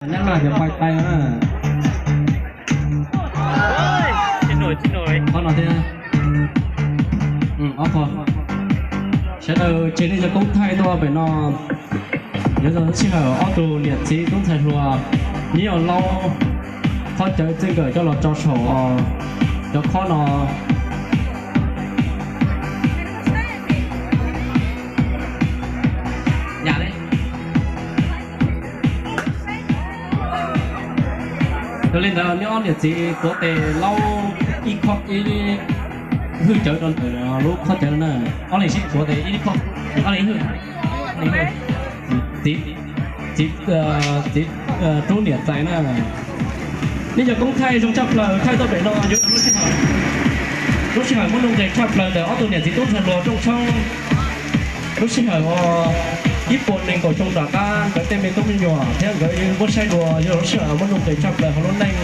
Nyab Laj cov pais tais na. Qhov no thiab. Ob qho. Sawv daws tseg nej cov koob thaij tuaj pem no. Yuav txog lub sij hawm ob tug niam txiv tub ntxhais hluas, neb yuav laub qhov cawv txij nkawm coj los tso saum cov khob no. Yog li ntawd neb ob niam txiv tuav tes laub ib khob, ib hwj cawv rau ntawm lub khob cawv na. Ob leeg sib tuav tes ib khob, ob leeg ib hwj. Txiv, txiv, txiv rub niam tais na. Nej cov koob thaij zoo tshaj plaws thaij tuaj pem no yuav lub sij hawm, lub sij hawm muaj nuj nqis tshaj plaws ntawm ob tug niam txiv tub ntxhais hluas rooj tshoob. Lub sij hawm uas ib puas nees nkaum xyoo tom qab nkawd tej me tub me nyuam thiab nkawd muab saib dua yog lub sij hawm muaj nuj nqis tshaj plaws hauv lub neej.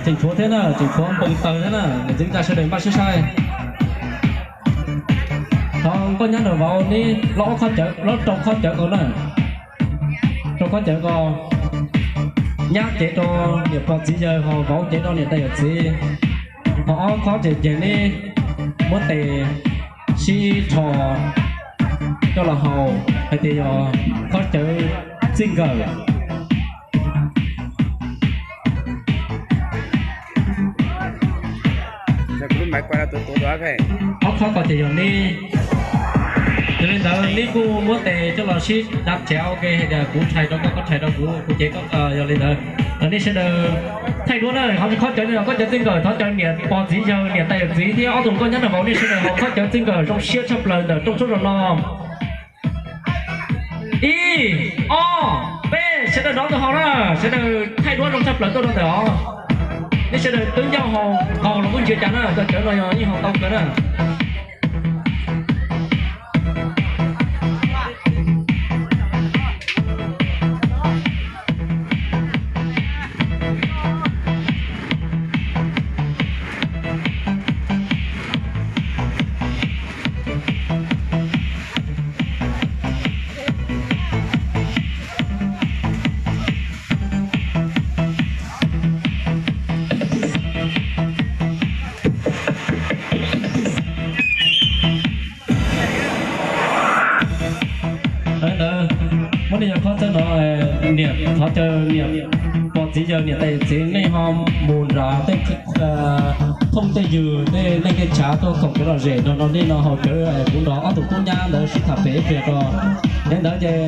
Tseem tshuav thiab na, tseem tshuav npoo taws thiab na, niam txiv ntxawm sawv daws npaj siab saib. Thov nkauj nyab nraug vauv neb laub ob khob cawv, laub rau khob cawv ko na, rau khob cawv ko, nyab cev rau niam pog txiv yawg, ho vauv cev rau niam tais yawm txiv. Ho ob khob ces ces neb muab tes sib rho coj los haus hais tias yog khob cawv txij nkawm. Ob khob ko ces yog neb. Yog li ntawd neb kuj muab tes coj los sib dab tsev ua ke hais tias kuv rhais rau koj, koj rhais rau kuv, kuv cev koj. Yog li ntawd nej sawv daws thaij duab na, ho khob cawv, khob cawv txij nkawm thov caw niam pog txiv yawg, niam tais yawm txiv thiab ob tug nkauj nyab nraug vauv nej sawv daws ho khob cawv txij nkawm zoo siab tshaj plaws ntawm rooj tshoob no. Ib, ob, peb, sawv daws nrov ntawm hauv na, sawv daws thaij duab zoo tshaj plaws tuaj rau ntawm os. Nej sawv daws twb ncauj haus nqaus los kuj ntsia cas na, cov cawv no yog yeej haus tau kawg na. Ntawd, muab nej cov khob txawb no, niam, thov caw niam pog txiv yawg, niam tais yawm txiv nej ho mus nram tej thooj tej ywg, tej neej tej tshav tuaj koom kev lom zem nrog rau nej no haus cawv, kuv nrog ob tug tub nyab ntawd sib tham pem ib pliag rau. Yog li ntawd ces